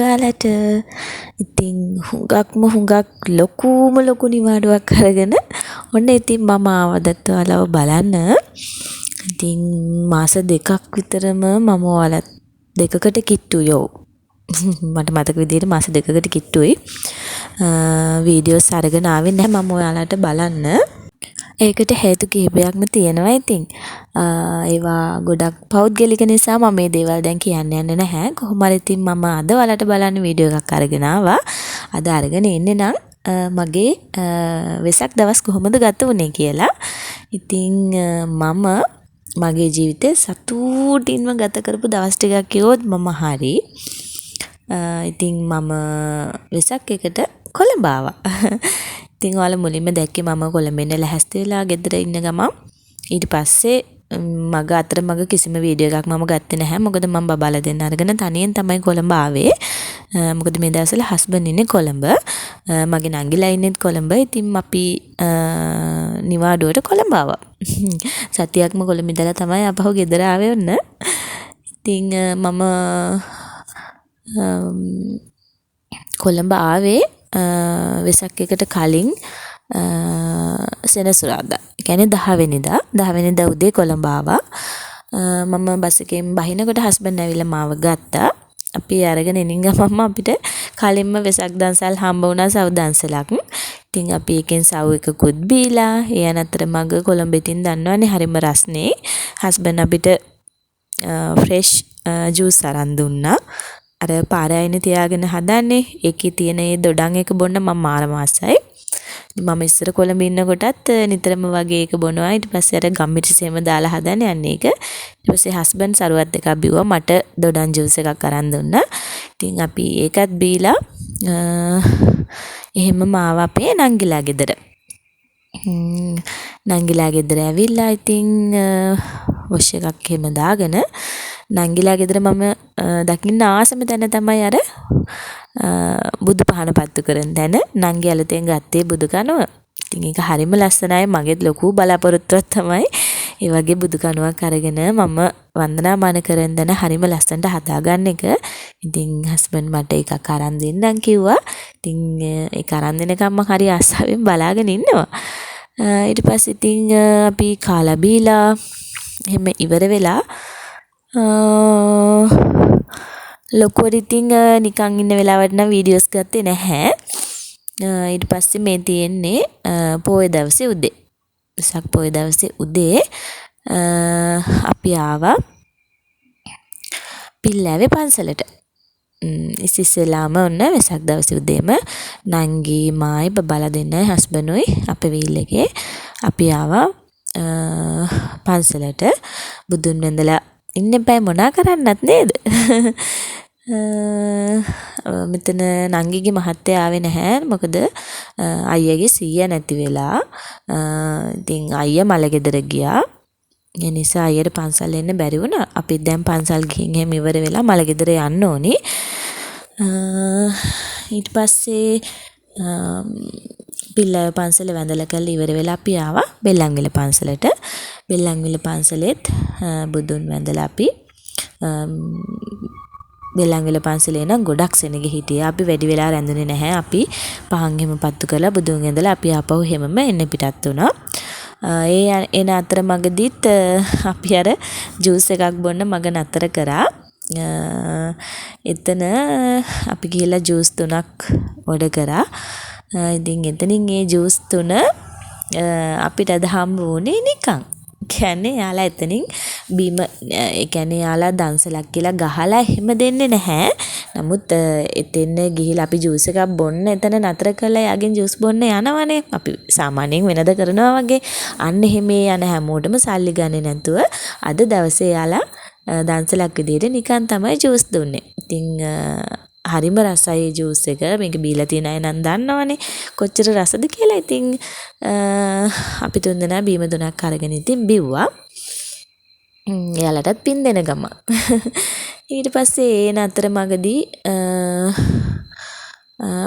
ඔයාලට? ඉතින් හුඟක්ම හුඟක් ලොකුම ලොකු නිවාඩුවක් අරගෙන ඔන්න ඉතින් මම ආවදත් ඔයාලව බලන්න. ඉතින් මාස දෙකක් විතරම මම ඔයාලත් දෙකකට කිට්ටුයි. ඔව්. මට මතක විදිහට මාස දෙකකට කිට්ටුයි. වීඩියෝස් අරගෙන ආවේ නැහැ මම ඔයාලට බලන්න. ඒකට හේතු කිහිපයක්ම තියෙනවා ඉතින්. ඒවා ගොඩක් පෞද්ගලික නිසා මම මේ දේවල් දැන් කියන්න යන්නේ නැහැ. කොහොම හරි ඉතින් මම අද ඔයාලට බලන්න වීඩියෝ එකක් අරගෙන ආවා. අද අරගෙන එන්නේ නම් මගේ වෙසක් දවස් කොහොමද ගත වුනේ කියලා. ඉතින් මම මගේ ජීවිතේ සතුටින්ම ගත කරපු දවස් ටිකක් කිව්වොත් මම හරි. ඉතින් මම වෙසක් එකට කොළඹ ආවා. ඉතින් ඔයාලා මුලින්ම දැක්කේ මම කොළඹ එන්න ලැහැස්ති වෙලා ගෙදර ඉන්න ගමන්. ඊට පස්සේ මග අතරමඟ කිසිම වීඩියෝ එකක් මම ගත්තේ නැහැ. මොකද මම බබාලා දෙන්න අරගෙන තනියෙන් තමයි කොළඹ ආවේ. මොකද මේ දවස්වල හස්බන්ඩ් ඉන්නේ කොළඹ. මගේ නංගිලා ඉන්නෙත් කොළඹ. ඉතින් අපි නිවාඩුවට කොළඹ ආවා. සතියක්ම කොළඹ ඉඳලා තමයි ආපහු ගෙදර ආවේ ඔන්න. ඉතින් මම කොළඹ ආවේ වෙසක් එකට කලින් සෙනසුරාදා. ඒ කියන්නේ 10 වෙනිදා. 10 වෙනිදා උදේ කොළඹ ආවා. මම බස් එකෙන් බහිනකොට හස්බන්ඩ් ඇවිල්ලා මාව ගත්තා. අපි අරගෙන එනින් ගමන්ම අපිට කලින්ම වෙසක් දන්සල් හම්බ වුණා සව් දන්සලක්. ඉතින් අපි ඒකෙන් සව් එකකුත් බීලා ඒ අනතර මග කොළඹ ඉතින් දන්නවනේ හරිම රස්නේ. හස්බන්ඩ් අපිට ෆ්‍රෙෂ් ජූස් අරන් දුන්නා. අර පාර අයිනේ තියාගෙන හදන්නේ. ඒකේ තියෙන ඒ දොඩම් එක බොන්න මම මාරම ආසයි. මම ඉස්සර කොළඹ ඉන්නකොටත් නිතරම වගේ ඒක බොනවා. ඊට පස්සේ අර ගම්මිරිස් එහෙම දාලා හදන්නේ අන්න ඒක. ඊට පස්සේ හස්බන්ඩ් සරුවත් එකක් බිව්වා. මට දොඩම් ජූස් එකක් අරන් දුන්නා. ඉතින් අපි ඒකත් බීලා එහෙමම ආවා අපේ නංගිලා ගෙදර. නංගිලා ගෙදර ඇවිල්ලා ඉතින් වොෂ් එකක් එහෙම දාගෙන නංගිලා ගෙදර මම දකින්න ආසම තැන තමයි අර බුදු පහන පත්තු කරන තැන. නංගි අලුතෙන් ගත්තේ බුදු කනුව. ඉතින් ඒක හරිම ලස්සනයි. මගේත් ලොකු බලාපොරොත්තුවක් තමයි ඒ වගේ බුදු කනුවක් අරගෙන මම වන්දනාමාන කරන තැන හරිම ලස්සනට හදාගන්න එක. ඉතින් හස්බන්ඩ් මට එකක් අරන් දෙන්නම් කිව්වා. ඉතින් ඒක අරන් දෙනකම් මං හරි ආසාවෙන් බලාගෙන ඉන්නවා. ඊට පස්සේ ඉතින් අපි කාලා බීලා එහෙම ඉවර වෙලා ලොකුවට ඉතින් නිකන් ඉන්න වෙලාවට නම් වීඩියෝස් ගත්තේ නැහැ. ඊට පස්සේ මේ තියෙන්නේ පෝය දවසේ උදේ. වෙසක් පෝය දවසේ උදේ අපි ආවා පිල්ලෑවේ පන්සලට. ඉස්සෙල්ලාම ඔන්න වෙසක් දවසේ උදේම නංගි මායි බබාලා දෙන්නයි හස්බන්ඩුයි අපේ වීල් එකේ අපි ආවා පන්සලට. බුදුන් වැඳලා ඉන්න එපායි මොනා කරන්නත් නේද? මෙතන නංගිගේ මහත්තයා ආවේ නැහැ. මොකද අයියාගේ සීයා නැති වෙලා. ඉතින් අයියා මළගෙදර ගියා. ඒ නිසා අයියට පන්සල් එන්න බැරි වුණා. අපිත් දැන් පන්සල් ගිහින් එහෙම ඉවර වෙලා මළගෙදර යන්න ඕනි. ඊට පස්සේ පිල්ලෑව පන්සල වැඳලා කරලා ඉවර වෙලා අපි ආවා බෙල්ලන්විල පන්සලට. බෙල්ලන්විල පන්සලෙත් බුදුන් වැඳලා අපි බෙල්ලන්විල පන්සලේ නම් ගොඩක් සෙනග හිටියා. අපි වැඩි වෙලා රැඳුනේ නැහැ. අපි පහන් එහෙම පත්තු කරලා බුදුන් වැඳලා අපි ආපහු එහෙමම එන්න පිටත් වුණා. ඒ එන අතරමඟදීත් අපි අර ජූස් එකක් බොන්න මග නතර කරා. එතන අපි ගිහිල්ලා ජූස් තුනක් ඕඩර් කරා. ඉතින් එතනින් ඒ ජූස් තුන අපිට අද හම්බ වුණේ නිකන්. කියන්නේ එයාලා එතනින් බීම, ඒ කියන්නේ එයාලා දන්සලක් කියලා ගහලා එහෙම දෙන්නේ නැහැ. නමුත් එතෙන් ගිහිල්ලා අපි ජූස් එකක් බොන්න එතන නතර කරලා එයාගෙන් ජූස් බොන්න යනවනේ. අපි සාමාන්‍යයෙන් වෙනද කරනවා වගේ. අන්න එහෙම යන හැමෝටම සල්ලි ගන්නේ නැතුව අද දවසේ එයාලා දන්සලක් විදියට නිකන් තමයි ජූස් දුන්නේ. ඉතින් හරිම රසයි ඒ ජූස් එක. මේක බීලා තියෙන අය නම් දන්නවනේ කොච්චර රසද කියලා. ඉතින් අපි තුන්දෙනා බීම තුනක් අරගෙන ඉතින් බිව්වා. එයාලටත් පින් දෙන ගමන්. ඊට පස්සේ එන අතරමඟදී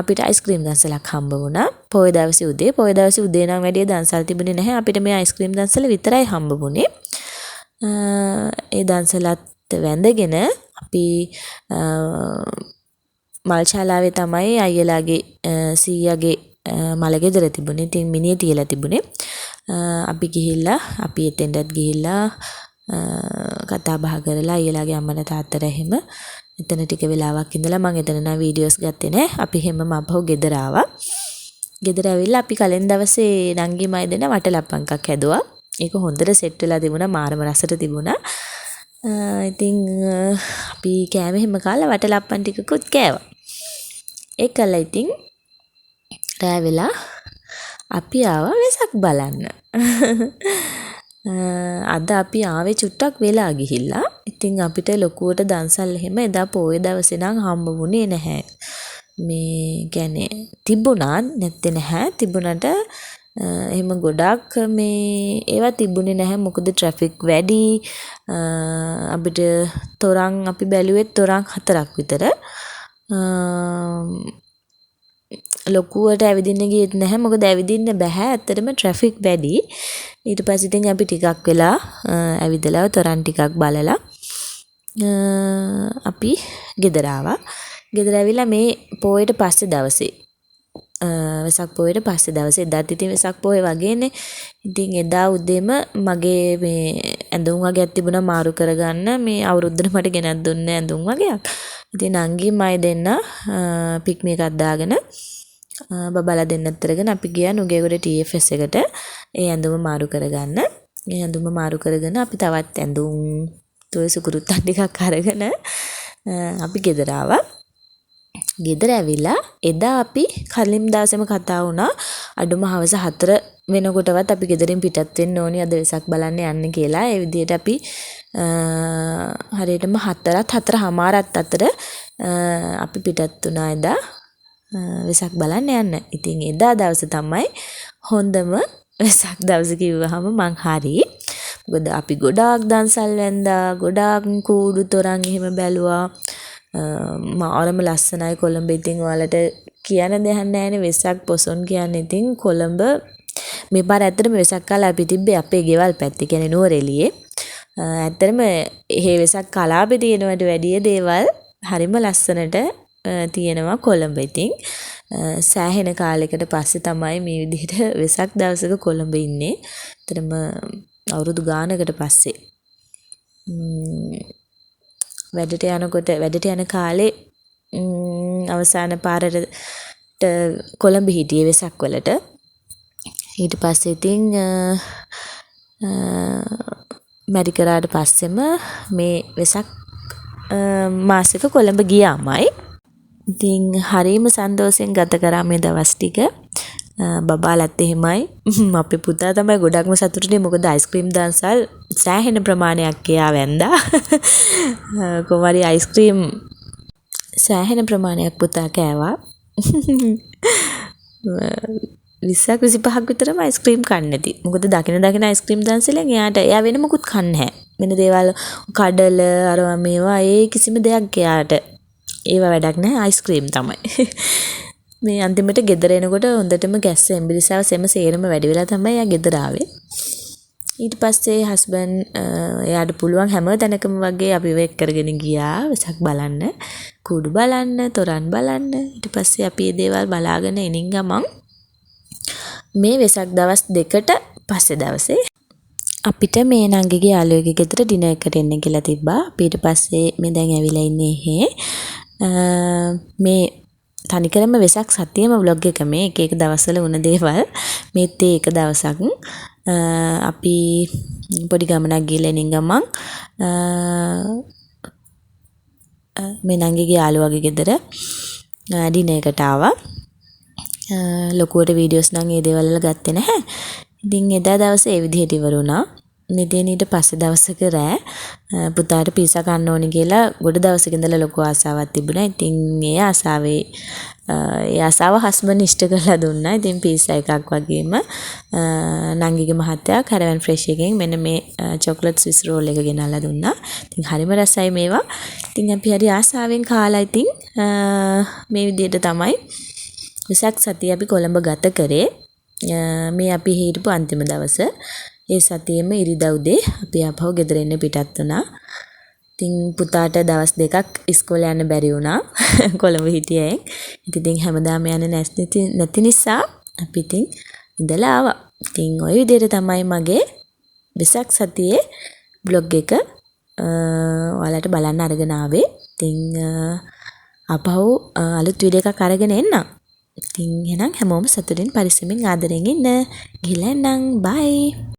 අපිට අයිස්ක්‍රීම් දන්සලක් හම්බ වුණා. පොය දවසේ උදේ. පොය දවසේ උදේ නම් වැඩිය දන්සල් තිබුණේ නැහැ. අපිට මේ අයිස්ක්‍රීම් දන්සල විතරයි හම්බ වුණේ. ඒ දන්සලත් වැඳගෙන අපි මල් ශාලාවේ තමයි අයියලාගේ සීයාගේ මල ගෙදර තිබුණේ. ඉතින් මිනිය තියලා තිබුණේ. අපි ගිහිල්ලා අපි එතෙන්ටත් ගිහිල්ලා කතා බහ කරලා අයියලාගේ අම්මලා තාත්තලා එහෙම එතන ටික වෙලාවක් ඉඳලා මං එතන නම් වීඩියෝස් ගත්තේ නෑ. අපි එහෙමම ආපහු ගෙදර ආවා. ගෙදර ඇවිල්ලා අපි කලින් දවසේ නංගි මයි දෙන්න වටලප්පන් එකක් හැදුවා. ඒක හොඳට සෙට් වෙලා තිබුණා. මාරම රසට තිබුණා. ඉතින් අපි කෑම එහෙම කාලා වටලප්පන් ටිකකුත් කෑවා. ඒකලා ඉතින් රෑ වෙලා අපි ආවා වෙසක් බලන්න. අද අපි ආවේ චුට්ටක් වෙලා ගිහිල්ලා. ඉතින් අපිට ලොකුවට දන්සල් එහෙම එදා පෝය දවසේ නම් හම්බ වුණේ නැහැ. මේ කියන්නේ තිබුණා, නැත්තේ නැහැ. තිබුණට එහෙම ගොඩාක් මේ ඒවා තිබුණේ නැහැ. මොකද ට්‍රැෆික් වැඩි. අපිට තොරන් අපි බැලුවෙත් තොරන් 4ක් විතර. ලොකුවට ඇවිදින්න ගියෙත් නැහැ. මොකද ඇවිදින්න බැහැ. ඇත්තටම ට්‍රැෆික් වැඩි. ඊට පස්සේ ඉතින් අපි ටිකක් වෙලා ඇවිදලා තොරන් ටිකක් බලලා අපි ගෙදර ආවා. ගෙදර ඇවිල්ලා මේ පෝයට පස්සේ දවසේ, වෙසක් පෝයට පස්සේ දවසේ, එදාත් ඉතින් වෙසක් පෝය වගේනේ. ඉතින් එදා උදේම මගේ මේ ඇඳුම් වගේක් තිබුණා මාරු කරගන්න. මේ අවුරුද්දට මට ගෙනත් දුන්න ඇඳුම් වගේක්. ඉතින් නංගි මයි දෙන්න පික්මි එකක් දාගෙන බබාලා දෙන්නත් අරගෙන අපි ගියා නුගේගොඩ TFS එකට ඒ ඇඳුම මාරු කරගන්න. ඒ ඇඳුම මාරු කරගෙන අපි තවත් ඇඳුම් තුල් සුකුරුත්තන් ටිකක් අරගෙන අපි ගෙදර ආවා. ගෙදර ඇවිල්ලා එදා අපි කලින් දවසේම කතා වුණා අඩුම හවස 4 වෙනකොටවත් අපි ගෙදරින් පිටත් වෙන්න ඕනි අද වෙසක් බලන්න යන්න කියලා. ඒ විදිහට අපි හරියටම 4ත් 4:30ත් අතර අපි පිටත් වුණා එදා වෙසක් බලන්න යන්න. ඉතින් එදා දවසේ තමයි හොඳම වෙසක් දවස කිව්වහම මං හරි. මොකද අපි ගොඩාක් දන්සල් වැන්දා, ගොඩාක් කූඩු තොරන් එහෙම බැලුවා. මාරම ලස්සනයි කොළඹ. ඉතින් ඔයාලට කියන්න දෙයක් නෑනේ වෙසක් පොසොන් කියන්නේ. ඉතින් කොළඹ මේ පාර ඇත්තටම වෙසක් කාලේ අපි තිබ්බේ අපේ ගෙවල් පැත්තේ, කියන්නේ නුවරඑළියේ. ඇත්තටම එහෙ වෙසක් කලාපේ තියෙනවට වැඩිය දේවල් හරිම ලස්සනට තියෙනවා කොළඹ. ඉතින් සෑහෙන කාලයකට පස්සේ තමයි මේ විදිහට වෙසක් දවසක කොළඹ ඉන්නේ. ඇත්තටම අවුරුදු ගානකට පස්සේ. වැඩට යනකොට වැඩට යන කාලේ අවසාන පාරට කොළඹ හිටියේ වෙසක් වලට. ඊට පස්සේ ඉතින් මැරි කරාට පස්සෙම මේ වෙසක් මාසෙක කොළඹ ගියාමයි. ඉතින් හරිම සන්තෝෂෙන් ගත කරා මේ දවස් ටික. බබාලත් එහෙමයි. අපේ පුතා තමයි ගොඩක්ම සතුටුනේ. මොකද අයිස්ක්‍රීම් දන්සල් සෑහෙන ප්‍රමාණයක් එයා වැන්දා. කොහොම හරි අයිස්ක්‍රීම් සෑහෙන ප්‍රමාණයක් පුතා කෑවා. 20ක් 25ක් විතරම අයිස්ක්‍රීම් කන්නේ නැති. මොකද දකින දකින අයිස්ක්‍රීම් දන්සලෙන් එයාට එයා වෙන මොකුත් කන්නේ නැහැ. වෙන දේවල් කඩල අරවා මේවා ඒ කිසිම දෙයක් එයාට ඒවා වැඩක් නැහැ. අයිස්ක්‍රීම් තමයි. මේ අන්තිමට ගෙදර එනකොට හොඳටම ගැස්ස එම්බිරිසාව සෙම සේරම වැඩි වෙලා තමයි එයා ගෙදර ආවේ. ඊට පස්සේ හස්බන්ඩ් එයාට පුළුවන් හැම තැනකම වගේ අපිව එක් කරගෙන ගියා වෙසක් බලන්න, කූඩු බලන්න, තොරන් බලන්න. ඊට පස්සේ අපි මේ දේවල් බලාගෙන එනින් ගමන් මේ වෙසක් දවස් දෙකට පස්සේ දවසේ අපිට මේ නංගිගේ යාළුවෙක්ගේ ගෙදර ඩිනර් එකට එන්න කියලා තිබ්බා. අපි ඊට පස්සේ මේ දැන් ඇවිල්ලා ඉන්නේ එහෙ. මේ තනිකරම වෙසක් සතියේම ව්ලොග් එක මේ එක එක දවස්වල වුණ දේවල්. මේත් ඒ එක දවසක් අපි පොඩි ගමනක් ගිහලා එනින් ගමන් මේ නංගිගේ යාළුවගේ ගෙදර ඩිනර් එකට ආවා. ලොකුවට වීඩියෝස් නම් ඒ දේවල් වල ගත්තේ නැහැ. ඉතින් එදා දවසේ ඒ විදිහට ඉවර වුණා. ඉතින් ඊට පස්සේ දවසක රෑ පුතාට පීසා කන්න ඕනි කියලා ගොඩ දවසක ඉඳලා ලොකු ආසාවක් තිබුණා. ඉතින් ඒ ආසාවේ ඒ ආසාව හස්බන්ඩ් ඉෂ්ට කරලා දුන්නා. ඉතින් පීසා එකක් වගේම නංගිගේ මහත්තයා කැරවන් ෆ්‍රෙෂ් එකෙන් මෙන්න මේ චොක්ලට් ස්විස් රෝල් එක ගෙනල්ලා දුන්නා. ඉතින් හරිම රසයි මේවා. ඉතින් අපි හරි ආසාවෙන් කාලා ඉතින් මේ විදිහට තමයි වෙසක් සතිය අපි කොළඹ ගත කරේ. මේ අපි හිටපු අන්තිම දවස. ඒ සතියේම ඉරිදා උදේ අපි ආපහු ගෙදර එන්න පිටත් වුණා. ඉතින් පුතාට දවස් 2ක් ඉස්කෝලේ යන්න බැරි වුණා. කොළඹ හිටියෙන්. ඉතින් හැමදාම යන්නේ නැති නිසා අපි ඉතින් ඉඳලා ආවා. ඉතින් ඔය විදිහට තමයි මගේ වෙසක් සතියේ ව්ලොග් එක ඔයාලට බලන්න අරගෙන ආවේ. ඉතින් ආපහු අලුත් වීඩියෝ එකක් අරගෙන එන්නම්. ඉතින් එහෙනම් හැමෝම සතුටින් පරිස්සමින් ආදරෙන් ඉන්න. ගිහිල්ලා එන්නම්. බයි.